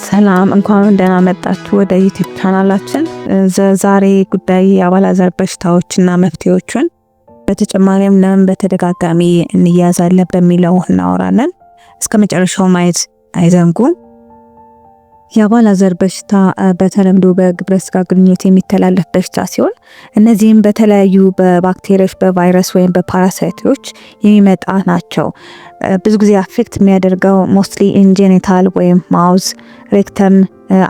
ሰላም፣ እንኳን ደህና መጣችሁ ወደ YouTube ቻናላችን። ዛሬ ጉዳይ የአባላዘር በሽታዎችና መፍትሄዎቹን፣ በተጨማሪም ለምን በተደጋጋሚ እንያዛለን በሚለው እናወራለን። እስከ መጨረሻው ማየት አይዘንጉም። የአባላዘር በሽታ በተለምዶ በግብረ ስጋ ግንኙነት የሚተላለፍ በሽታ ሲሆን እነዚህም በተለያዩ በባክቴሪያዎች፣ በቫይረስ ወይም በ parasite ኦች የሚመጣ ናቸው። ብዙ ጊዜ affect የሚያደርገው mostly in genital ወይም mouth፣ rectum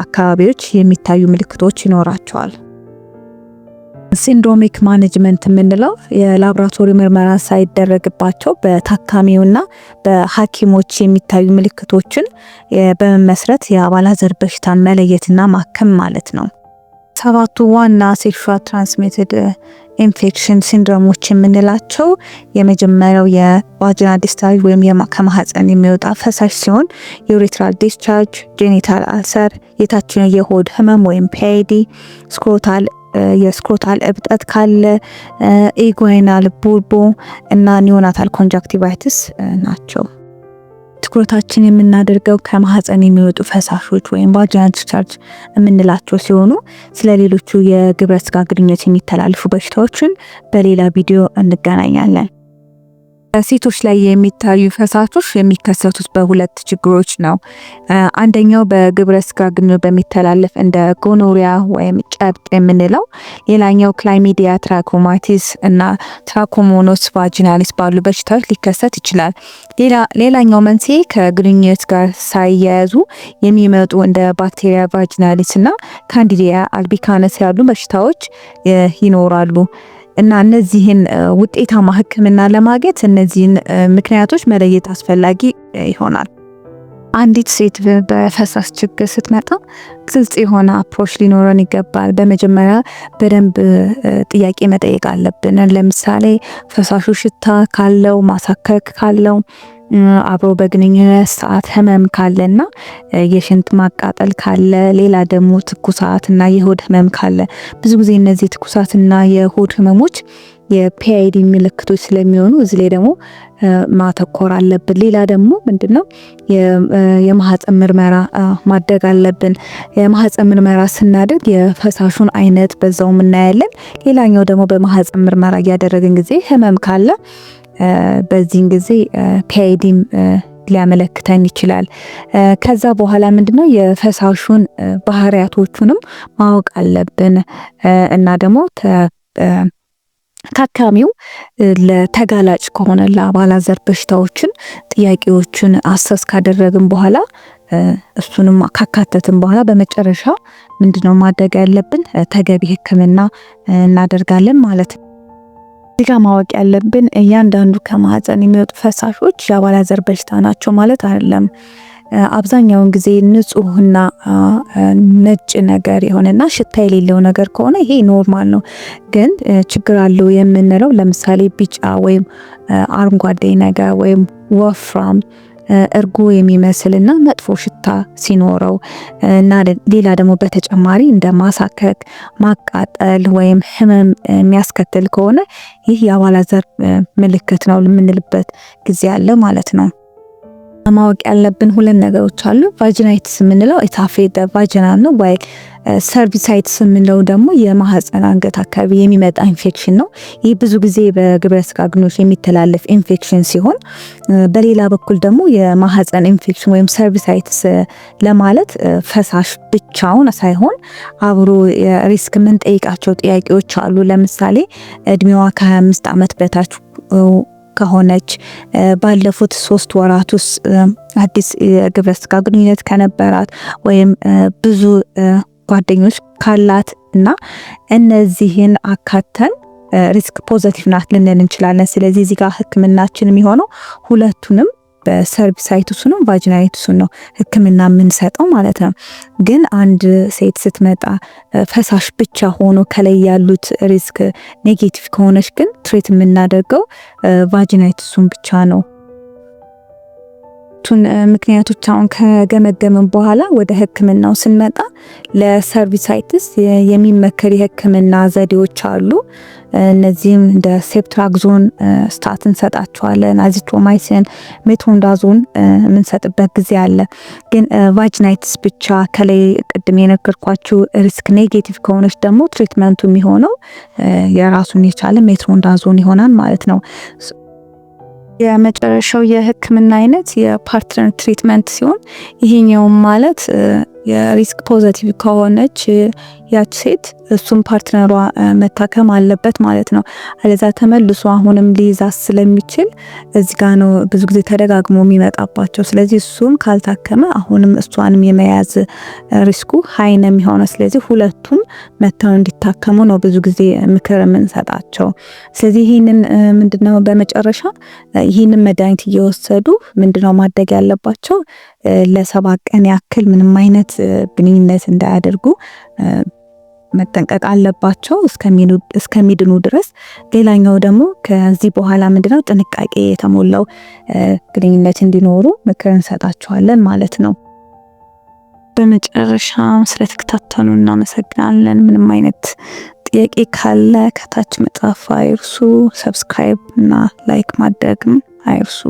አካባቢዎች የሚታዩ ምልክቶች ይኖራቸዋል። Syndromic management የምንለው የላቦራቶሪ ምርመራ ሳይደረግባቸው በታካሚውና በሐኪሞች የሚታዩ ምልክቶችን በመመስረት የአባላዘር በሽታን መለየትና ማከም ማለት ነው። ሰባቱ ዋና sexual transmitted infection syndrome ኦች የምንላቸው የመጀመሪያው የ vaginal discharge ወይም ከማህፀን የሚወጣ ፈሳሽ ሲሆን urethral discharge፣ genital ulcer፣ የታችኛው የሆድ ህመም ወይም PID፣ scrotal የ scrotal እብጠት ካለ፣ inguinal bubo እና neonatal conjunctivitis ናቸው። ትኩረታችን የምናደርገው ከማህፀን የሚወጡ ፈሳሾች ወይም vaginal discharge የምንላቸው ሲሆኑ ስለ ሌሎቹ የግብረ ስጋ ግንኙነት የሚተላለፉ በሽታዎችን በሌላ ቪዲዮ እንገናኛለን። ሴቶች ላይ የሚታዩ ፈሳሾች የሚከሰቱት በሁለት ችግሮች ነው። አንደኛው በግብረ ስጋ ግንኙነት በሚተላለፍ እንደ gonorrhea ወይም ጨብጥ የምንለው፣ ሌላኛው Chlamydia trachomatis እና Trichomonas vaginalis ባሉ በሽታዎች ሊከሰት ይችላል። ሌላኛው መንስኤ ከግንኙነት ጋር ሳይያያዙ የሚመጡ እንደ bacterial vaginosis እና Candida albicans ያሉ በሽታዎች ይኖራሉ። እና እነዚህን ውጤታማ ሕክምና ለማግኘት እነዚህን ምክንያቶች መለየት አስፈላጊ ይሆናል። አንዲት ሴት በፈሳሽ ችግር ስትመጣ ግልጽ የሆነ approach ሊኖረን ይገባል። በመጀመሪያ በደንብ ጥያቄ መጠየቅ አለብን። ለምሳሌ ፈሳሹ ሽታ ካለው፣ ማሳከክ ካለው፣ አብሮ በግንኙነት ሰዓት ህመም ካለና የሽንት ማቃጠል ካለ፣ ሌላ ደግሞ ትኩሳት እና የሆድ ህመም ካለ፣ ብዙ ጊዜ እነዚህ ትኩሳትና የሆድ ህመሞች የ PID ምልክቶች ስለሚሆኑ እዚህ ላይ ደግሞ ማተኮር አለብን። ሌላ ደግሞ ምንድነው? የማህፀን ምርመራ ማድረግ አለብን። የማህፀን ምርመራ ስናደርግ የፈሳሹን አይነት በዛው እናያለን። ሌላኛው ደግሞ በማህፀን ምርመራ እያደረግን ጊዜ ህመም ካለ በዚህን ጊዜ PID ም ሊያመለክተን ይችላል። ከዛ በኋላ ምንድነው? የፈሳሹን ባህሪያቶቹንም ማወቅ አለብን እና ደግሞ ታካሚው ለተጋላጭ ከሆነ ለአባላዘር በሽታዎችን ጥያቄዎችን assess ካደረግን በኋላ፣ እሱንም ካካተትን በኋላ በመጨረሻ ምንድነው ማድረግ ያለብን? ተገቢ ሕክምና እናደርጋለን ማለት ነው። እዚህ ጋር ማወቅ ያለብን እያንዳንዱ ከማህፀን የሚወጡ ፈሳሾች የአባላዘር በሽታ ናቸው ማለት አይደለም። አብዛኛውን ጊዜ ንጹህና ነጭ ነገር የሆነና ሽታ የሌለው ነገር ከሆነ ይሄ normal ነው። ግን ችግር አለው የምንለው ለምሳሌ ቢጫ ወይም አረንጓዴ ነገር ወይም ወፍራም፣ እርጎ የሚመስልና መጥፎ ሽታ ሲኖረው እና ሌላ ደግሞ በተጨማሪ እንደ ማሳከክ፣ ማቃጠል ወይም ህመም የሚያስከትል ከሆነ ይህ የአባላዘር ምልክት ነው የምንልበት ጊዜ አለ ማለት ነው። ማወቅ ያለብን ሁለት ነገሮች አሉ። Vaginitis የምንለው it affect vagina ነው። ወይ cervicitis የምንለው ደግሞ የማህፀን አንገት አካባቢ የሚመጣ ኢንፌክሽን ነው። ይህ ብዙ ጊዜ በግብረ ስጋ ግንኙነት የሚተላለፍ ኢንፌክሽን ሲሆን በሌላ በኩል ደግሞ የማህፀን ኢንፌክሽን ወይም cervicitis ለማለት ፈሳሽ ብቻውን ሳይሆን አብሮ risk የምንጠይቃቸው ጥያቄዎች አሉ። ለምሳሌ እድሜዋ ከ25 ዓመት በታች ከሆነች፣ ባለፉት 3 ወራት ውስጥ አዲስ የግብረ ስጋ ግንኙነት ከነበራት ወይም ብዙ ጓደኞች ካላት እና እነዚህን አካተን risk positive ናት ልንል እንችላለን። ስለዚህ እዚህ ጋር ህክምናችን የሚሆነው ሁለቱንም በ cervicitis ኡንም vaginitis ኡን ነው ህክምና የምንሰጠው ማለት ነው። ግን አንድ ሴት ስትመጣ ፈሳሽ ብቻ ሆኖ ከላይ ያሉት risk negative ከሆነች ግን treat የምናደርገው vaginitis ኡን ብቻ ነው። ሁለቱን ምክንያቶች አሁን ከገመገምን በኋላ ወደ ሕክምናው ስንመጣ ለ cervicitis የሚመከር የሕክምና ዘዴዎች አሉ። እነዚህም እንደ ceftriaxone stat እንሰጣቸዋለን፣ azithromycin፣ metronidazole የምንሰጥበት ጊዜ አለ። ግን vaginitis ብቻ ከላይ ቅድም የነገርኳችሁ risk negative ከሆነች ደግሞ treatment ኡ የሚሆነው የራሱን የቻለ metronidazole ይሆናል ማለት ነው። የመጨረሻው የህክምና አይነት የ partner treatment ሲሆን ይሄኛውም ማለት የ risk positive ከሆነች ያች ሴት እሱም partner ሯ መታከም አለበት ማለት ነው። አለዛ ተመልሶ አሁንም ሊይዛት ስለሚችል እዚህ ጋ ነው ብዙ ጊዜ ተደጋግሞ የሚመጣባቸው። ስለዚህ እሱም ካልታከመ አሁንም እሷንም የመያዝ risk ኡ high ነው የሚሆነው። ስለዚህ ሁለቱም መተው እንዲታከሙ ነው ብዙ ጊዜ ምክር የምንሰጣቸው። ስለዚህ ይህንን ምንድነው በመጨረሻ ይህንን መድኃኒት እየወሰዱ ምንድነው ማድረግ ያለባቸው፣ ለ7 ቀን ያክል ምንም አይነት ግንኙነት እንዳያደርጉ መጠንቀቅ አለባቸው እስከሚድኑ ድረስ። ሌላኛው ደግሞ ከዚህ በኋላ ምንድነው ጥንቃቄ የተሞላው ግንኙነት እንዲኖሩ ምክር እንሰጣቸዋለን ማለት ነው። በመጨረሻ ስለተከታተሉ እናመሰግናለን። ምንም አይነት ጥያቄ ካለ ከታች መጻፍ አይርሱ። Subscribe እና like ማድረግም አይርሱ።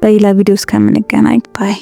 በሌላ ቪዲዮ እስከምንገናኝ bye።